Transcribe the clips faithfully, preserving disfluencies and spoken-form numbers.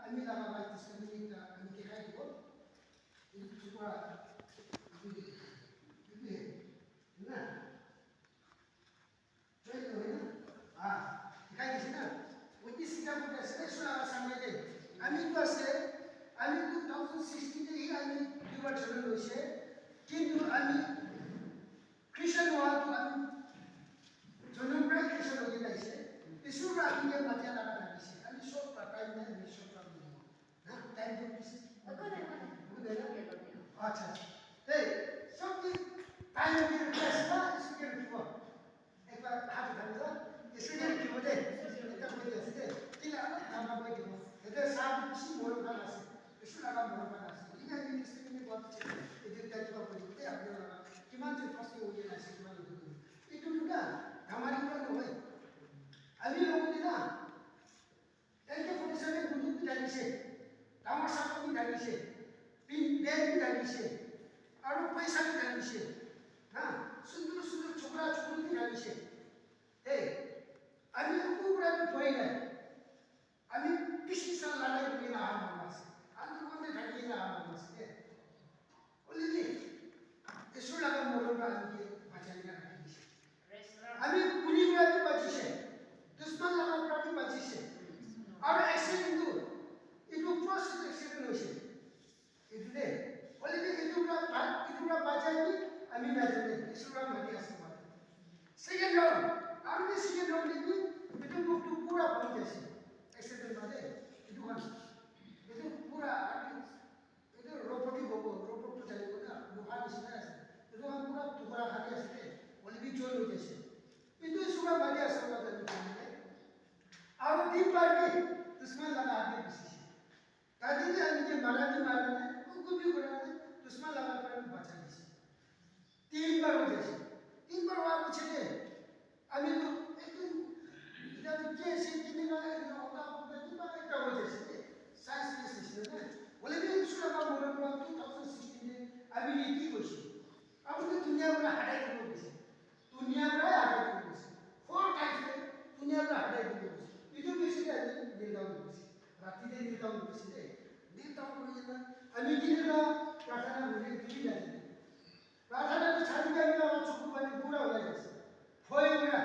Ami laga life testimony ekta ami dikhai dibo. Etu chukra, etu, etu, etu, na? Join nohoi na? Ah, dikhai dise na? Witness ekta kuri ase na, Isor laga samne te. Ami tu ase, ami two thousand sixteen te hi ami duibar journal hoise. Kintu ami Christian howa tu ami jonom para Christian hoi kena aise. Isor para ami ke matia laga thakise. Ami sob para time na, ami sob para mili. Na, time to please. Ako na, ako na. Ako na, na? Acha, acha. Hey, sob ki time ke rukhibo na, Isor ke rukhibo? Ekbar hat uthai do. Isor ke rukhibo de. Ekta koi di ase de. Kila, dama koi dibo. Ete sab bishi morom khan ase. Isor laga morom khan ase. Ina ministry ni bahut chhe. Ete time to koi dibo de, apni laga. Kiman je first year hoye na ase, kiman hoye. Itu juga, damari kura nohoi. Ami logo de na. Nineteen forty seven bunduk bi dhalise, dangor sapor bi dhalise, pin bag bi dhalise, aru paisa bi dhalise, ha, sundur sundur chokra chokri bi dhalise. Hey, ami uku pura bi thoi nai. Ami bishi sal lalai kuri na aha manu ase. Ami kone thaki na aha manu ase. Hoile bi, Isor laga morom para ami ke bachai na rakhi dise. Ami kuli para bi bachise, dushman laga para bi bachise. Aru accident tu, etu first accident hoise. Etu de, hoile bi etu para ba-, etu para bachai bi ami najane, Isor para mati ase koa. Second round, aru bi second round de bi, etu mukh tu pura bhoi jaise. Accident bade, etu khan, etu pura ami Etu robot hi hobo, robot tu janibo na, loha nishina ase. Etu khan pura tukra khan ase de, hoile bi join hoi jaise. Etu Isor para mati ase koa jani jani de. Aru din bhar bi dushman laga hath te ghusi se. Tate bi ami ke mara bi mara nai, hukum bi kura nai, dushman laga para bi bachai dise. Tin bar hoi jaise. Tin bar howa piche te, ami tu ekdum, eta tu ki ase, kini ba ekdum, ota, ota, kiba ekta hoi jaise de. Science test nisina na. Hoile bi Isor laga morom para two thousand sixteen te, ami ke ki koise? Ami tu dunia para hatai dibo koise. Dunia para hatai dibo koise. Four times te, dunia para hatai dibo koise. Etu koise de ami kneel down koise. Rati te kneel down koise de. Kneel down kuri kena, ami kini ba prarthana kuri, dui jani. Prarthana tu chari kena ami laga choku pani pura ulai jaise. Bhoi para,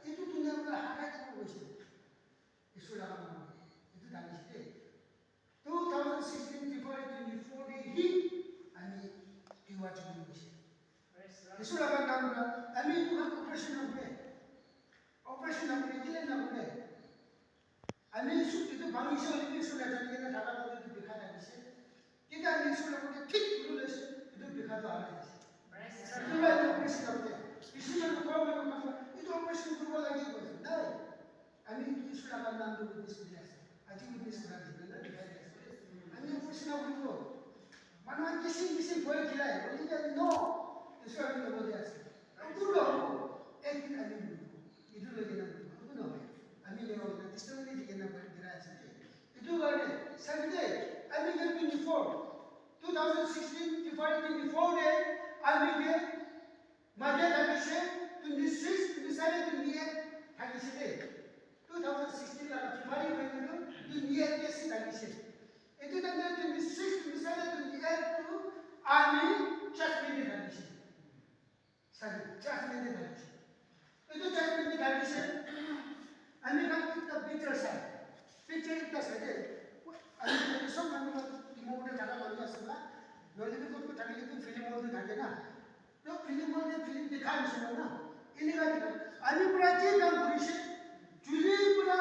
etu dunia para hatai dibo koise. Isor laga manu, etu dangor ase de. Two thousand sixteen February twenty-four de hi ami diwar chukuni koise. Isor laga naam para, ami etu khan operation na kure. Operation na kure, kile na kure. Ami su-, etu bhangise hoile bi Isor la jani kena thaka toh etu bikha thakise. Kintu ami Isor la kote thik kuri loise, etu bikha toh arai jaise. Etu la etu operation na kure. Bishi manu ghor manu khan para, etu operation kuribo lage koise. Nai. Ami etu Isor laga naam toh witness kuri ase. Aji witness kura dikhi na dikhai di ase. Ami operation na kuribo. Manu khan kisim kisim bhoi khilai. Hoile bi no. Isor ami logot te ase. Kunba hobo, ek din ami moribo. Etu loi kena moribo. Etu nohoi. Ami loi kena testimony di kena birai ase de. Etu karne, Sunday, ami ke twenty-four, two thousand sixteen, February twenty-four de, ami ke mati thakise, twenty-six, twenty-seven, twenty-eight thakise de. Two thousand sixteen la February twenty-eight de si thakise. Etu time twenty-six, twenty-seven, twenty-eight tu ami church meeting thakise. Sari, church meeting thakise. Etu church meeting thakise. Ami khan ekta picture sai. Picture ekta sai de. Ami khan sob manu khan Dimapur te thaka manu ase na. Nohole bi kot kot thakile tu film hall te thake na. To film hall te film dikha nishina na. Enika dikha. Ami pura ki kam kurise. Juli pura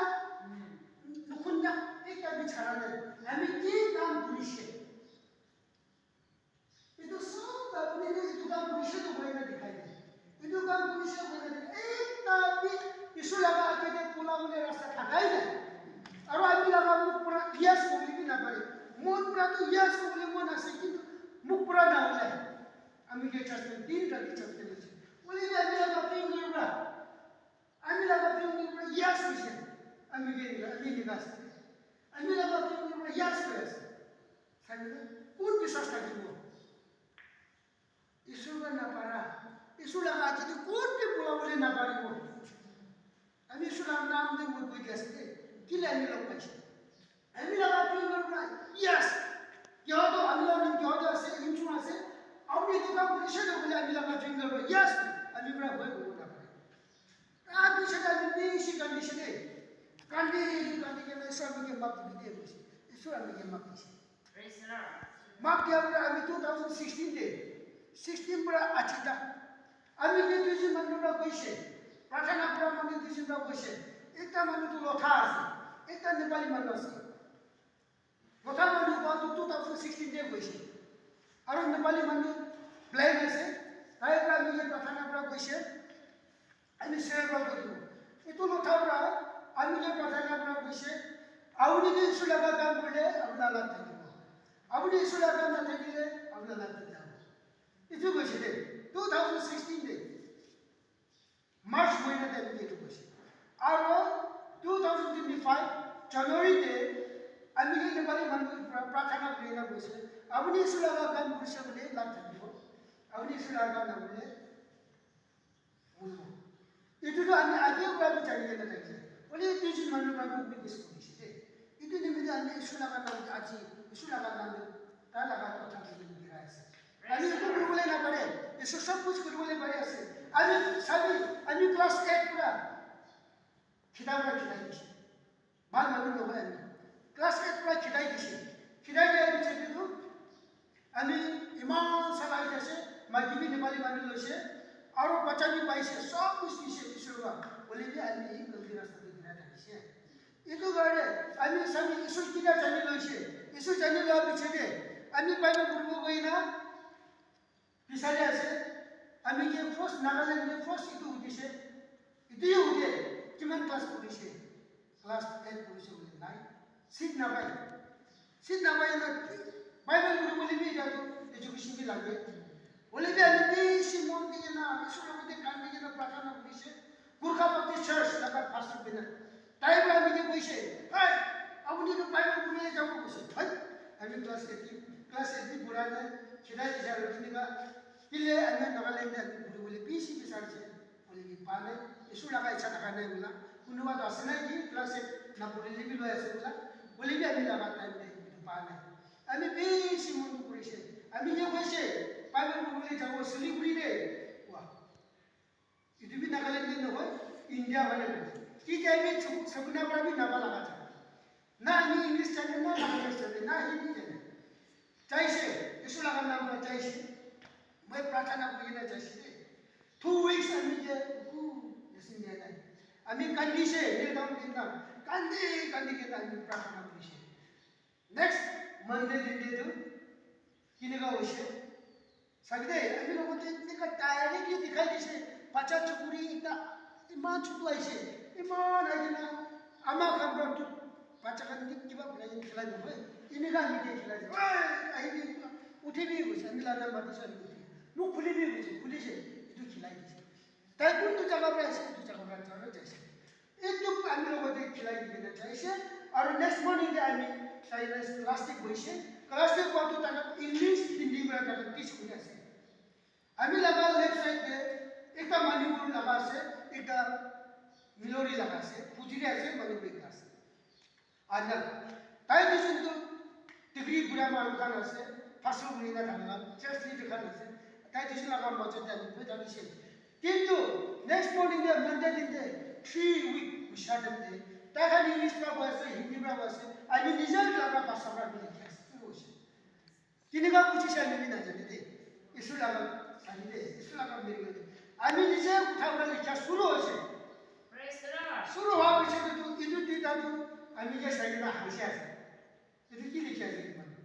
nukhun tak ekta bi chara nai. Ami ki kam kurise. Etu sob apuni tu etu kam kurise tu koi na dikhai de. Etu kam kurise koi na dikhai. Ekta bi Isor laga age te pola bole rasta thakai nai. Aru ami laga mukh pura yes kobole bi na pare. Mon pura tu yes kobole mon ase kintu mukh pura na ulai. Ami ke church te din rati church te ase. Bole bi ami laga finger pura. Ami laga finger pura yes koise. Ami ke ami ke ase. Ami laga finger pura yes koi ase. Sai na, kun biswas thakibo? Isor para napara. Isor laga age te kun bi bulabole naparibo. Ami Isor laga naam te moi koi di ase de. Kile ami log paise? Ami laga finger pra, yes. Kyoto, ami laga name kyoto ase, inchun ase. Apni etu kam kurise to bole ami laga finger pra, yes. Ami pra hoi kobo na pare. Abi sida ami bishi condition e. Kandi, kandi ke na Isor ami ke map di de. Isor ami ke map di. Praise the Lord. Map dia pra ami two thousand sixteen de. Sixteen pra aji tak. Ami ke duijun manu pra koise. Prathana pra manu duijun pra koise. Ekta manu tu Lotha ase. Ekta Nepali manu ase. Lotha manu khan tu two thousand sixteen te koise. Aru Nepali manu blind ase. Tai pra ami ke prathana pra koise. Ami share pra koi dibo. Etu Lotha pra ami ke prathana pra koise. Apuni ke Isor laga kam kurile apuni laga thakibo. Apuni Isor laga kam nathakile apuni laga thakibo. Etu koise de. Two thousand sixteen te. March mahina te ami ke etu koise. Aru two thousand twenty-five January te ami ke Nepali manu pra-, prathana kuri na koise. Apuni Isor laga kam kurise bole laga thakibo. Apuni Isor laga kam nakurile moribo. Etu tu ami age pra bi jani kena thakise. Bole duijun manu pra bi witness kurise de. Etu nimite ami Isor laga nam te aji, Isor laga nam te tai laga kotha kuri kena birai ase. Ami eku kuribole na pare, Isor sob kuch kuribole pare ase. Ami sabi, ami class eight pra kitab pra khilai dise. Bhal manu nohoi ami. Class eight pra khilai dise. Khilai dia piche te tu ami iman sala ahi ase, maiki bi Nepali manu loise, aru bacha bi paise, sob kuch dise Isor pra. Hoile bi ami galti rasta te gira thakise. Etu karne ami sabi Isor kina jani loise. Isor jani loa piche te ami Bible puribo koi na bisari ase. Ami ke first Nagaland te first etu udise. Etu hi ude kiman class purise? Class ten purise bole nai. Seat napai. Seat napai na Bible puribole bi etia tu education bi lage. Hoile bi ami bishi mon di kena, Isor logote kandi kena prathana kurise. Gurkha Baptist Church laga pastor bina. Tai pra ami ke koise, "Hey, apuni tu Bible puribole jabo," koise. Hey, ami class eight, class eight pura nai, khilai dise aru enika, kile ami Nagaland te ami puribole bishi bisarise. Hoile bi pa nai, Isor laga ichha thaka nai bola. Kunuba toh ase nai ki, class eight na purile bi loi ase bola. Hoile bi ami laga time te etu pa nai. Ami bishi mon dukh kurise. Ami ke koise, Bible puribole jabo Siliguri te. Wah. Etu bi Nagaland te nohoi, India phale koise. Ki time te chu-, Sakuna pra bi Naga laga jabo. Na ami English jane, na Nagamese jane, na Hindi jane. Jaise, Isor laga nam pra jaise. Moi prathana kuri kena jaise de. Two weeks ami ke eku lesson dia nai. Ami kandise, kneel down, kneel down. Kandi, kandi kena ami prathana kurise. Next Monday din te tu kineka hoise. Sabi de, ami logote eneka directly dikhai dise, bacha chukuri ekta iman chutu aise, iman ahi kena ama khan pra tu bacha khan ke kiba banai kena khilai dibo, eneka ahi kena khilai dibo, "Oi, ahibi, uthibi," koise, ami laga mati sa, "Muk khulibi," koise, khulise, etu khilai dise. Tai kuntu jaga pra aise, etu jaga pra jaise. Etu ami logote khilai di kena jaise. Aru next morning te ami tai class te bohise. Class te boha tu tai English, Hindi pra tai teach kuri ase. Ami laga left side te ekta Manipur laga ase, ekta Milori laga ase, Pujari ase, Manipuri ekta ase. Ana, tai duijun tu degree pura manu khan ase, pastor kuri na thaka khan, church leader khan ase. Tai duijun laga majot te ami bohi thakise. Kintu next morning te, Monday din te, three week hoisa time te, tai khan English pra koi ase, Hindi pra koi ase, ami nijor laga bhasha pra ami likhi ase, shuru hoise. Kineka bujise ami bi najane de. Isor laga sani de, Isor laga miracle de. Ami nije kotha para likha shuru hoise. Praise the Lord. Shuru hoa piche tu etu duita tu ami ke sai na haise ase. Etu ki likhi ase etu manu?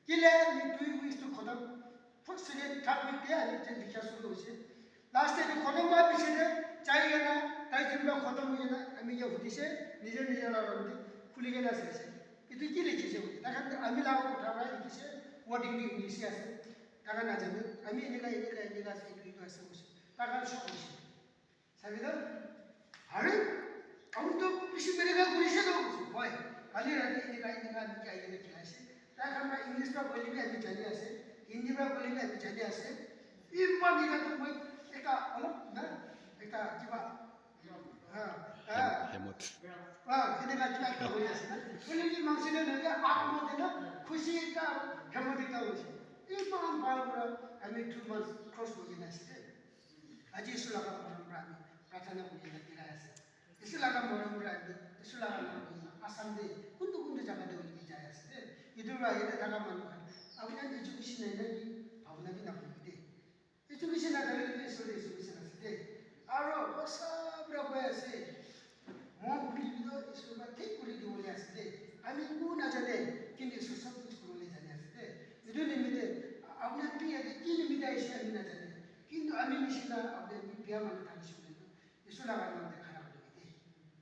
Kile ami tui wish tu khotom. First, second, third week te ami je likha shuru hoise. Last te etu khotom hoa piche te jai kena tai jun pra khotom hoi kena ami ke hudise, nije nije la room te khuli kena saise. Etu ki likhise koile, tai khan ami laga kotha para likhise, wording tu English te ase. Tai khan najane, ami eneka, eneka, eneka ase, etu, etu ase koise. Tai khan shock hoise. Sabi toh? Are, apuni toh bishi miracle kurise toh koise. Hoi, kali rati eneka, eneka ami ke ahikena khilaise. Tai khan para English para koile bi ami jani ase, Hindi para koile bi ami jani ase. Iman eneka toh moi ekta olop na, ekta kiba, ha, ha. Hemot. Ha, eneka kiba ekta hoi ase na. Koile bi mangsi na, na, Atma te na khushi ekta, hamati ekta hoise. Iman bhal para ami two months cross kuri kena ase de. Aji Isu laga morom para ami prarthana kuri kena birai ase. Isu laga morom para ami, Isu laga morom para Assam de kuntu kuntu jaga de uli jai ase de. Itu para yate thaka manu khan, apuni khan education nai nai ki, bhabna bi na kuri de. Education na thakile bi Isu de education ase de. Aro bhorsa para koi ase. Mon khuli dibi toh Isor para thik kuri dibole ase de. Ami eku najane, kintu Isor sob kuch kuribole jane ase de. Etu nimite apuni khan bi yate ki nimite ahishe ami najane. Kintu ami nishina apuni khan bi biya manu thakishe koile toh Isor laga naam te khara kuribi de.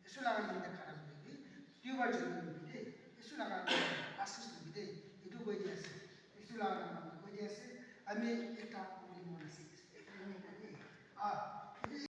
Isor laga naam te khara kuribi. Duibar jona kuribi de. Isor laga naam te asis lobi de. Etu koi di ase. Isor laga naam te koi di ase. Ami ekta